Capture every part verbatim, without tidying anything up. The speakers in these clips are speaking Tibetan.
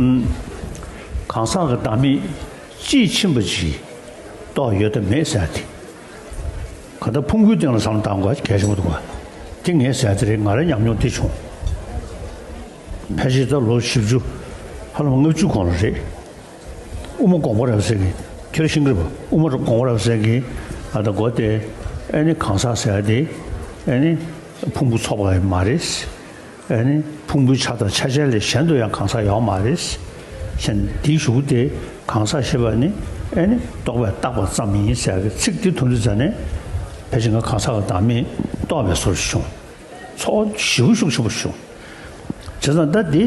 གང་ཟག་གི་བདག་མེད་དཔྱིས་ཕྱིན་པ་ཅིག་རྟོགས་ཡོད་དམ་མེད་ཟེར་ཏེ། གང་ལྟར་ཕུང་པོའི་སྟེང་ལ་བསམ་བློ་བཏང་དགོས་གལ་ཆེན་པོ་འདུག་ག་དེ་ངས་ཟེར་དེ་རེད། ང་རའི་ཉམས་མྱོང་དེ་བྱུང་། ཕལ་ཆེར་ད་ལོ་བཞི་བཅུ། ཧ་ལམ་ལྔ་བཅུ་གོང་ལ་རེད། དབུ་མ་དགོངས་པ་རབ་གསལ་གྱི། ཁྱེད་རང་ཤེས་ཀྱི་རེད་པ། དབུ་མ་དགོངས་པ་རབ་གསལ་གྱི། ཨ་ད་གོ་དེ། ཨེ་ནི་གང་ཟག་ཟེར་ཡ་དེ། ཨེ་ནི་ཕུང་པོ་ཚོགས་པ་ཡང་མ་རེད། ཨེ་ནི་ཕུང་པོའི་ཆ་དང་ཆ་ཅན་ལས་གཞན་དུ་ཡང་གང་ཟག་ཡོད་མ་རེད། ཞེས་དེའི་གཞུག་གུ་དེ་གང་ཟག་ཞེས་པ་ནི་ཨེ་ནི་རྟོག་པས་བཏགས་པ་ཙམ་ཡིན་ཟེར་གྱི་ཚིག་དེ་ཐོས་དུས་ཙ་ནས་ཕལ་ཆེར་ང་གང་ཟག་གི་བདག་མེད་རྟོགས་པའི་བཟོ་ཞིག་བྱུང་། ཚོར་བ་ཞེ་པོ་ཤུགས་ཆེན་པོ་བྱུང་། བྱས་ཙང་ད་འདི་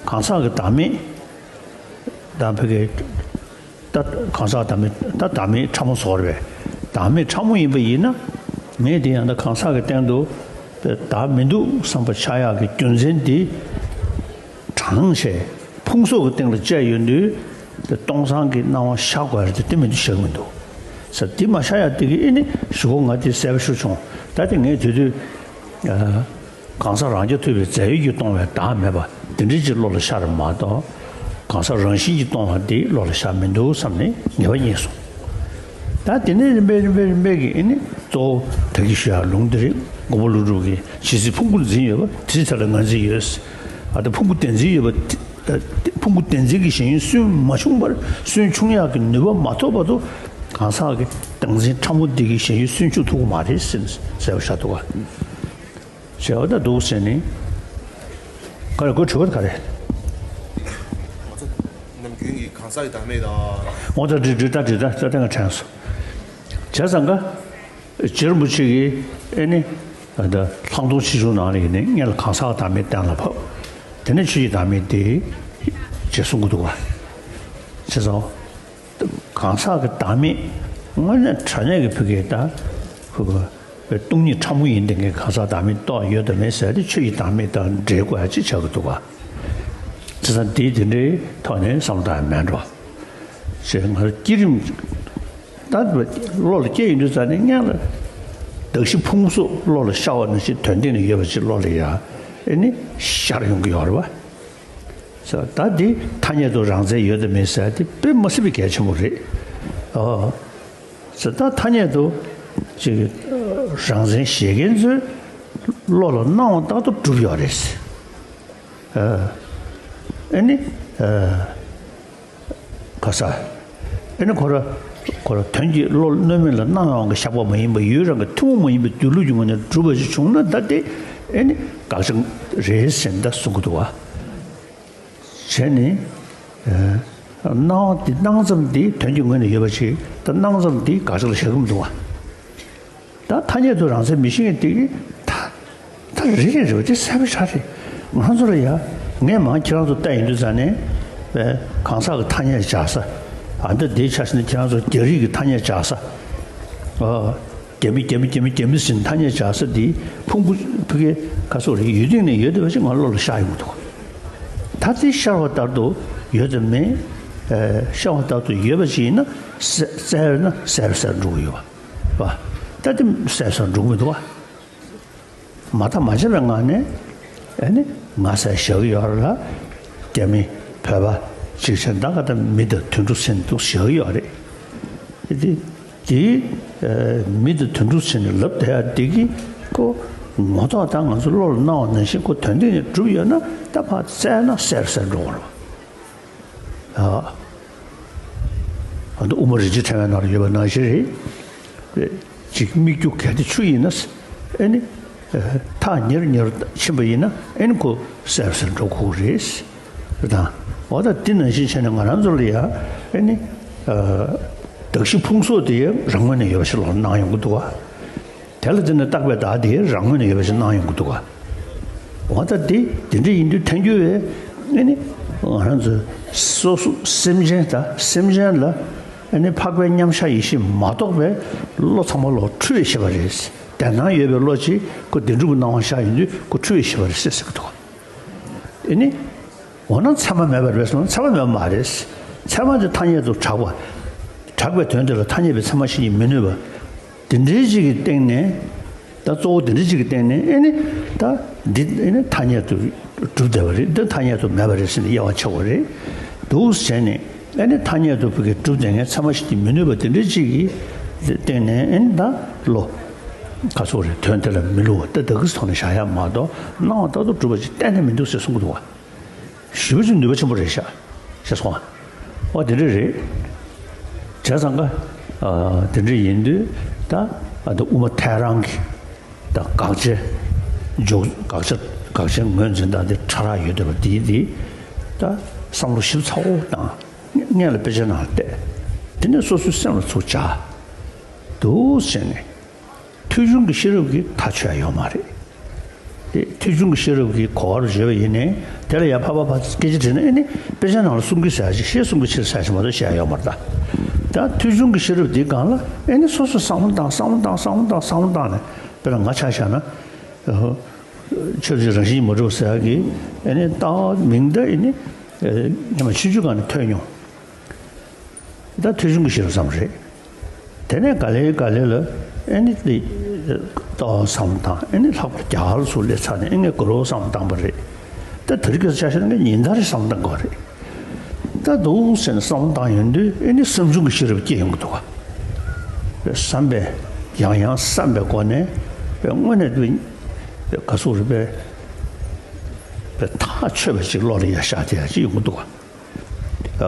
གང་ཟག་གི་བདག་མེད་དང་ཕ་གི། ད་གང་ཟག་བདག་མེད། ད་བདག་མེད་ཕྲ་མོ་བཟོ་རེད་པས། བདག་མེད་ཕྲ་མོ་ཡིན་པ་ཡིན་ན། ངས་དེ་ཡང་ད་གང་ཟག་གི་སྟེང་དུ་བདག་མི་འདུག་བསམ་པ་ཆགས་ཡག་གི་རྒྱུ་མཚན་དེ་དྲངས་བྱས་ཕུང་སོགས་ཀྱི་སྟེང་ལ་བཅད་ཡོང་དུས། དེ་སྟོང་སང་གི་སྣང་བ་ཤར་དགོས་རེད་དེ། དེ་མི་འདུག་བཞག་མི་འདུག་ཟེར། དེ་མ་ཤར་ཡག་དེ་གི་ཨེ་ནི་གཞུག་གུ་ང་དེ་གསལ་པོ་ཞིག་བྱུང་། ད་དེ་ངས་དེ་དུས། གང་ཟག་རང་རྐྱ་ཐུབ་པའི་རྫས་ཡོད་ཀྱིས་སྟོང་བའི་བདག་མེད་པ་དེ་འདྲ་ཅིག་བློ་ལ་ཤར་བ་མ་གཏོགས། གང་ཟག་རང་བཞིན་གྱིས་སྟོང་བ་འདི་བློ་ལ་ཤར་མི་འདུག་བསམ་ནས་ངེས་པ་རྙེད་སོང་། ད་དེ་ནས་རིམ་པས་རིམ་པས་རིམ་པས་ཀྱིས་ཨེ་ནི་གཙོ་བོ་ད་གིན་ཞུ་ཡག་ལུང་འདི་རེད། མགོན་པོ་ཀླུ་སྒྲུབ་ཀྱིས་ཇི་སྲིད་ཕུང་པོར་འཛིན་ཡོད་པ། དེ་སྲིད་དེ་ལ་ང་འཛིན་ཡོད། ཨ་ད་ཕུང་པོ་བདེན་འཛིན་ཡོད་པ། ཕུང་པོ་བདེན་འཛིན་གྱི་ཞེན་ཡུལ་སུན་མ་ཕྱུང་བར། སུན་ཕྱུང་ཡག་གི་ནུས་པ་མ་ཐོབ་བར་དུ་གང་ཟག་གི་བདག་འཛིན་ཕྲ་མོ་འདི་གི་ཞེན་ཡུལ་སུན་ཕྱུང་ཐུབ་ཀྱི་མ་རེད་ཟེར་ཟེར་བ་ཤ་འདུག་ག་བྱས་པ་ད་འདུག་ཟེར་ནས། ག་རེ་ཁོའི་དྲི་བ་ག་རེ། ང་ཚོ་ནམ་རྒྱུན་གྱི་གང་ཟག་གི་བདག་མེད་དང་། འོ་ད་འདྲི་འདྲི་ད་འདྲི་ད་ད་ལྟ་ང་དྲན་སོང་། བྱས་ཙང་ག་རྗེ་རིན་པོ་ཆེ་གིས་ཨེ་ནི་ད་ལྷག་མཐོང་ཆེ་ཆུང་ནང་ལ་ཡིན་ནའི་སྔོན་ལ་གང་ཟག་གི་བདག་མེད་གཏན་ལ་ཕབ། དེ་ནས་ཆོས་ཀྱི་བདག་མེད་དེ་ཅེས་གསུང་གི་འདུག་ག་བྱས་ཙང་། གང་ཟག་གི་བདག་མེད་དངོས་གནས་དྲང་གནས་ཀྱི་ཕ་གིའི་ད་ཕུ་བོ་སྟོང་ཉིད་ཕྲ་མོ་ཡིན་དེ་ངས་གང་ཟག་བདག་མེད་རྟོགས་ཡོད་དམ་མེད་ཟེར་ཏེ་ཆོས་ཀྱི་བདག་མེད་དང་འབྲེལ་དགོས་ཡ་ཅིག་ཆགས་ཀྱི་འདུག་ག་བྱས་ཙང་དེ་དེ་འདྲའི་ཐོག་ནས་བསམ་བློ་བཏང་ཡ་མེད་འགྲོ། ཞེས་ང་ཚོ་བསྐྱེད་རིམ་ད་བློ་ལ་སྐྱེས་ཡོང་དུས་ཙ་ནས་སྔོན་ལ་གདགས་གཞི་ཕུང་སོགས་བློ་ལ་ཤར་བ་ནང་བཞིན་དོན་སྟེང་ན་ཡོད་པ་ཅིག་བློ་ལ་ཡ་ཨེ་ནི་ཤར་ཡོང་གི་ཡོད་རེད་པ། ཟེར་ད་འདི་ཐ་སྙད་དུ་རང་མཚན་ཡོད་དམ་མེད་ཟེར་དེ་དཔེ་མ་སྲིད་པའི་གལ་ཆེན་པོ་རེད། ཨོ། ཟེར་ད་ཐ་སྙད་དུ་ཅིག་རང་མཚན་བཞེད་མཁན་ཚོས་བློ་ལ་སྣང་བ་ལྟར་དུ་གྲུབ་ཡོད་རེད། ཨ་ཨེ་ནི་ཨ་ག་ས་ཨེ་ནི་ཁོ་ར་ཁོ་ར་དོན་གྱི་བློ་གནོད་མེད་ལ་སྣང་བའི་དབང་གིས་བཞག་པ་མ་ཡིན་པ་ཡུལ་རང་གི་ཐུན་མོང་མ་ཡིན་པའི་སྡོད་ལུགས་ཀྱི་ངོས་ནས་གྲུབ་པ་ཞིག་བྱུང་ན་ད་དེ་ཨེ་ནི་དགག་བྱ་རེད་ཟེར་ད་གསུང་གི་འདུག་བ། བྱས་ནས། སྣང་བ་འདི་སྣང་ཙམ་འདི་དོན་གྱི་ངོས་ནས་ཡོད་པ་ཞིག་ད་སྣང་ཙམ་འདི་དགག་བྱ་ལ་བཞག་གི་མི་འདུག་བ། ད་ཐ་སྙད་དུ་རང་མཚན་མི་ཤེས་མཁན་དེ་གིས་ད་ད་རེད་རེད་རེད་བ། དེ་གསལ་པོ་ཆགས་རེད། ང་ཚོ་ལ་ཡ་ངས་མང་ཁྱེད་རང་ཚོ་བལྟས་ཡིན་དུས་ཙང་ནས་གང་ཟག་གི་ཐ་སྙད་སྦྱར་ས། ཨ་འདི་འདིའི་ཆ་ཤས་ནི་ཁྱེད་རང་ཚོ་རྒྱ་རིགས་ཀྱི་ཐ་སྙད་སྦྱར་ས། ཨ། རྒྱ་མི་རྒྱ་མི་རྒྱ་མི་རྒྱ་མི་ཟེར་ཐ་སྙད་སྦྱར་ས་འདི་ཕུང་པོ་ཕ་གི་ཁ་སོགས་རེད། ཡུལ་སྟེང་ནས་ཡོད་བསྡད་པ་ཞིག་ང་བློ་ལ་ཤར་ཡོང་གི་འདུག་ད་དེ་ཤར་བ་ལྟར་དུ་ཡོད་དམ་མེད། ཨ་ཤར་བ་ལྟར་དུ་ཡོད་པ་ཞིག་ཡིན་ན་གསལ་གསལ་ན་གསལ་གསལ་འགྲོ་གི་ཡོད་པ། ད་དེ་གསལ་གསལ་འགྲོ་གི་མི་འདུག་བ། མ་བརྟགས་མ་དཔྱད་པའི་ངང་ནས་ཨ་ནི་ང་ཟེར་བཞག་གི་ཡོད་རེད་ལ། རྒྱ་མི་བོད་པ་ཅིག་བྱས་ད་ག་ད་མི་དང་དུད་འགྲོ་ཟེར་འདུག་བཞག་གི་ཡོད་རེད། དེ་དེ་དེ་མི་དང་དུད་འགྲོ་ཟེར་ནས་ལབ་བསྡད་ཡ་དེ་གི་ཁོ་ངོ་ཐོག་ད་ང་ཚོ་བློ་ལ་སྣང་བ་ནང་བཞིན་ཁོ་དོན་སྟེང་ནས་གྲུབ་ཡོད་ན་ད་ཕར་བཙལ་ན་གསལ་གསལ་འགྲོ་གི་རེད། ཨ་ཨ་ནི་དབུ་མ་རིན་ཆེན་ཕྲེང་བའི་ནང་ལ་ཡོད་པ་ནང་བཞིན་རེད། ཅིག་སྨིག་རྒྱུ་གལ་ཏེ་ཆུ་ཡིན་ན། ཨེ་ནི། ཐག་ཉེ་རུ་ཉེ་རུ་ཕྱིན་པ་ཡིན་ན་ཨེ་ནི་ཁོ་གསལ་གསལ་འགྲོ་དགོས་རེད། རེད་དང་། འོ་ད་འདི་ནང་བཞིན་བྱས་ནས་ང་རང་ཚོ་ལ་ཡ་ཨེ་ནི། གདགས་གཞི་ཕུང་སོགས་དེ་རང་ངོས་ནས་ཡོད་པ་ཞིག་ལ་སྣང་ཡོང་གི་འདུག་ག་དེ་ལ་བརྟེན་ནས་བཏགས་པའི་བདག་དེ་རང་ངོས་ནས་ཡོད་པ་ཞིག་སྣང་ཡོང་གི་འདུག་ག་འོ་ད་དེ་དེ་འདྲ་ཡིན་དུས་ཐལ་འགྱུར་བས་ཨེ་ནི་ང་རང་ཚོ་སོ་སོ་སེམས་ཅན་དང་སེམས་ཅན་ལ་ཨེ་ནི་འཕགས་པའི་མཉམ་གཞག་ཡེ་ཤེས་མ་གཏོགས་པའི་བློ་ཚང་མ་ལོག་འཁྲུལ་བས་ཤེས་པ་རེད། དེ་སྣང་ཡོད་པའི་བློ་གཅིག་ཁོ་བདེན་གྲུབ་ཀྱི་སྣང་བ་ཤར་ཡོང་དུས་ཁོ་འཁྲུལ་བས་ཤེས་པ་རེད་ཟེར་ཟེར་གི་འདུག་ཨེ་ནི། འོ་ན་ཚད་མ་མེད་པ་རེད་ཟེར་ན་ཚད་མ་མེད་པ་མ་རེད། ཚད་མ་དེ་ཐ་སྙད་དུ་གྲགས་པ། གྲགས་པའི་དོན་དེ་ལ་ཐ་སྙད་པའི་ཚད་མ་བྱེད་ཀྱི་མི་ནུས་པ། དེ་འདྲའི་ཅིག་གི་སྟེང་ནས། ད་གཙོ་བོ་དེ་འདྲའི་ཅིག་གི་སྟེང་ནས་ཨེ་ནི། ད་འདི་ཨེ་ནི་ཐ་སྙད་དུ་ གྲུབ་བསྡད་པ་རེད། འདི་ཐ་སྙད་དུ་མེད་པ་རེད་ཟེར་ནས་དབྱེ་བ་ཕྱེ་བ་རེད། འདུག་བྱས་ནས་ཨ་ནི་ཐ་སྙད་དུ་བོད་ཀྱི་གྲུབ་བསྡད་མཁན་ཚད་མ་གཞི་དེ་མི་ནུས་པ་དེ་འདྲ་ཅིག་གི་སྟེང་ནས་ཨ་ནི་ད་བློ་ག་ཚོད་རེད། དོན་དེ་ལ་མི་བསླུ་བ་ད་ལྟ་གི་ཐོག་ནས་བཞག་ཡ་མ་གཏོགས་སྣང་བ་ལྟར་དུ་གྲུབ་པ་ཅིག་གཏན་ནས་མི་འདུག་ཟེར་གསུང་གི་འདུག་བ། ཞེ་པོ་ཅིག་ནུས་པ་ཆེན་པོ་རེད་ཤག་ཤེས་སོང་ཨ། འོ་དེ་འདྲ་རེད། བྱས་ཙང་ཀ་ཨ་དེ་འདྲ་ཡིན་དུས་ད་ཨ་ད་དབུ་མ་ཐལ་རང་གི་ད་དགག་བྱའི་འཇོག་དགག་བྱ་དགག་བྱའི་ངོས་འཛིན་སྟངས་དེ་ཕྲ་རགས་ཡོད་བསྡད་པ་དེ་དེ་ད་བསམ་བློ་ཞིབ་ཚགས་པོ་བཏང་། སྔོན་ལ་དཔེ་ཆ་ནང་བལྟས། དེ་ནས་སོ་སོའི་སེམས་ལ་ཚུར་འཇགས། འདུག་བྱས་ནས། ཐོས་བྱུང་གི་ཤེས་རབ་ཀྱིས་ཐག་ཆོད་ཡ་ཡོད་མ་རེད། དེ་ཐོས་བྱུང་གི་ཤེས་རབ་ཀྱིས་གོ་བར་བརྗོད་པ་ཡིན་ནའི་དེ་ལ་ཡ་ཕ་ཕ་ཕ་སྐད་ཆ་དྲིས་ན་ཨེ་ནི་དཔེ་ཆ་ནང་ལ་གསུང་གི་ཟེར་ཡ་ཅིག་ཤེས་གསུང་གི་ཕྱིར་ཟེར་ཡ་ཅིག་མ་གཏོགས་བཤད་ཡ་ཡོད་མ་རེད་ད། ད་ཐོས་བྱུང་གི་ཤེས་རབ་འདིའི་སྒང་ལ་ཨེ་ནི་སོ་སོས་བསམ་བློ་བཏང་བསམ་བློ་བཏང་བསམ་བློ་བཏང་བསམ་བློ་བཏང་ནས་དཔེར་ན་ང་ཆ་བཞག་ན། ཆོས་ཀྱི་རང་བཞིན་མ་གྲུབ་ཟེར་ཡ་གི་ཨེ་ནི་ལྟ་བ་མིང་འདི་ཨེ་ནི་སྔོན་མ་ཆུང་ཆུང་སྒང་ནས་ཐོས་མྱོང་། ད་ཐོས་བྱུང་གི་ཤེས་རབ་ཙམ་རེད། དེ་ནས་ག་ལེ་ག་ལེ་ལ་ཨེ་ནི་དེ་ལྟ་བ་བསམ་བློ་བཏང་ཨེ་ནི་ལྷག་པར་རྒྱ་གར་ཚོ་སླེབས་ཚར་ནས་ཨེ་ངས་གུ་རུ་བསམ་བློ་བཏང་པ་རེད། ད་དེ་རིང་ཁ་སང་ཆ་བཞག་ན་ངས་ཉིན་ལྟར་བསམ་བློ་བཏང་དགོས་རེད། ད་འདུག་ཟེར་ནས་བསམ་བློ་བཏང་ཡོང་དུས་ཨེ་ནི་བསམ་བྱུང་གི་ཤེས་རབ་སྐྱེ་ཡོང་གི་འདུག་ག་བསམ་པས་ཡང་ཡང་བསམ་པའི་སྒོ་ནས་དངོས་གནས་དུ་ག་ཟུག་རེད་པས་ཐག་ཆོད་པ་ཅིག་བློ་ལ་ཡར་ཤར་དེ་ཡ་ཅིག་ཡོང་གི་འདུག་ག་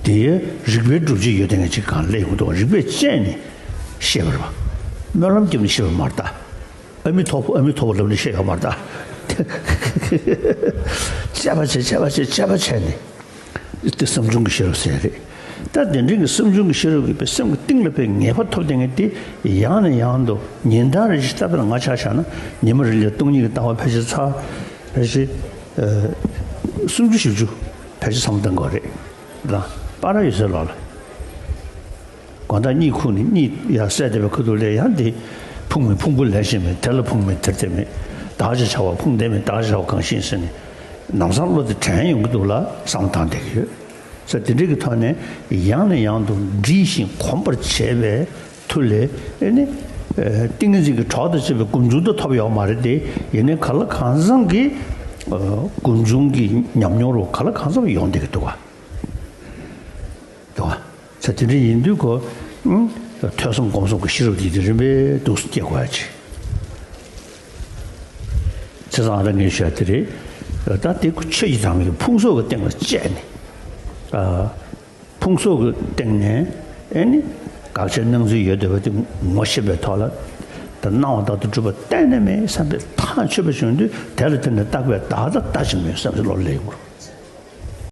དེའི་རིགས་པའི་སྒྲུབ་བྱེད་ཡོད་དེ་ངས་ཅིག་གང་ལས་ཡོང་དུས་རིགས་པས་དཔྱད་ནས་ཤེས་པར་བ། སྨོན་ལམ་བརྒྱབ་ནས་ཤེས་པ་མ་རེད་ད། ཨ་མི་ཐོབ་ཨ་མི་ཐོབ་ལབ་ནས་ཤེས་ཡོད་མ་རེད་ད། དཔྱད་པ་བྱས་དཔྱད་པ་བྱས་དཔྱད་པ་བྱས་ནས་དེ་བསམ་བྱུང་གི་ཤེས་རབ་ཟེར་རེད། ད་དེ་འདྲའི་གི་བསམ་བྱུང་གི་ཤེས་རབ་ཀྱི་པའི་སེམས་ཀྱི་གཏིང་ལ་པའི་ངེས་པ་ཐོབ་བསྡད་མཁན་དེ་ཡང་ནས་ཡང་དུ་ཉིན་ལྟར་རེ་ཞིག་ལྟ་བུ་ལ་ང་ཆ་བཞག་ན་ཉི་མ་རེ་ལ་སྟོང་ཉིད་ཀྱི་ལྟ་བ་ཕལ་ཆེར་ཚར་ཕལ་ཆེར་སུམ་ཅུ་བཞི་བཅུ་ཕལ་ཆེར་བསམ་བློ་གཏང་དགོས་རེད། ད་པར་ཡོད་ཚད་ལོག་ལ། དགོང་དག་གཉིད་ཁུག་ནས་གཉིད་ཡར་སད་བསྡད་པའི་ཁ་ཐུག་ལ་ཡང་དེ་ཕུང་མེད་ཕུང་པོ་ལེན་བཞིན་མེད། དེ་ལ་ཕུང་མེད་དེར་དེ་མེད། བདག་ཅེས་བྱ་བ་ཕུང་ལྡན་མེད། བདག་ཅེས་བྱ་བ་གང་ཞིག་ཟེར་ནས་ལམ་སང་བློ་དེ་དྲན་ཡོང་གི་འདུག་ལ་བསམ་བློ་བཏང་བསྡད་ཀྱི་ཡོད། ས་དེ་འདྲའི་གི་ཐོག་ནས་ཡང་ནས་ཡང་དུ་འདྲིས་ཤིང་གོམས་པར་བྱས་པའི་མཐུ་ལས་ཨེ་ནི་ཏིང་ངེ་འཛིན་གྱི་གྲོགས་དང་བཅས་པའི་སྒོམ་བྱུང་དུ་ཐོབ་ཡོད་མ་རེད་དེ། ཡིན་ནའི་གང་ལ་གང་འཚམ་གྱི་སྒོམ་བྱུང་གི་ཉམས་མྱོང་རུ་གང་ལ་གང་འཚམ་ཡོང་བསྡད་ཀྱི་འདུག་ག་འདུག་ག་ས་དེ་འདྲ་ཡིན་དུས་ཁོ་ཐོས་བསམ་སྒོམ་གསུམ་གྱི་ཤེས་རབ་དེ་དེ་རིམ་པས་འདུག་སེ་སྐྱེ་དགོས་ཡ་ཆེ། བྱས་ཙང་ཨ་ར་ངས་ཞུ་ཡ་དེ་རེད། ད་དེ་ཁོ་ཆོས་ཀྱི་དམ་པའི་ཕུང་སོགས་ཀྱི་སྟེང་ལ་བཅད་ནས། ཕུང་སོགས་ཀྱི་སྟེང་ནས་ཨེ་ནི་དགག་བྱའི་སྣང་ཚུལ་ཡོད་བསྡད་པ་དེ་ངོ་ཤེས་པའི་ཐོག་ལ་ད་སྣང་བ་ལྟར་དུ་གྲུབ་པ་གཏན་ནས་མེད་བསམ་པའི་ཐག་ཆོད་པ་བྱུང་དུས་དེ་ལ་བརྟེན་ནས་བཏགས་པའི་བདག་ལྟ་ལྟ་ཅི་མོད་བསམ་པའི་བློ་སླེབས་ཡོང་གི་རེད།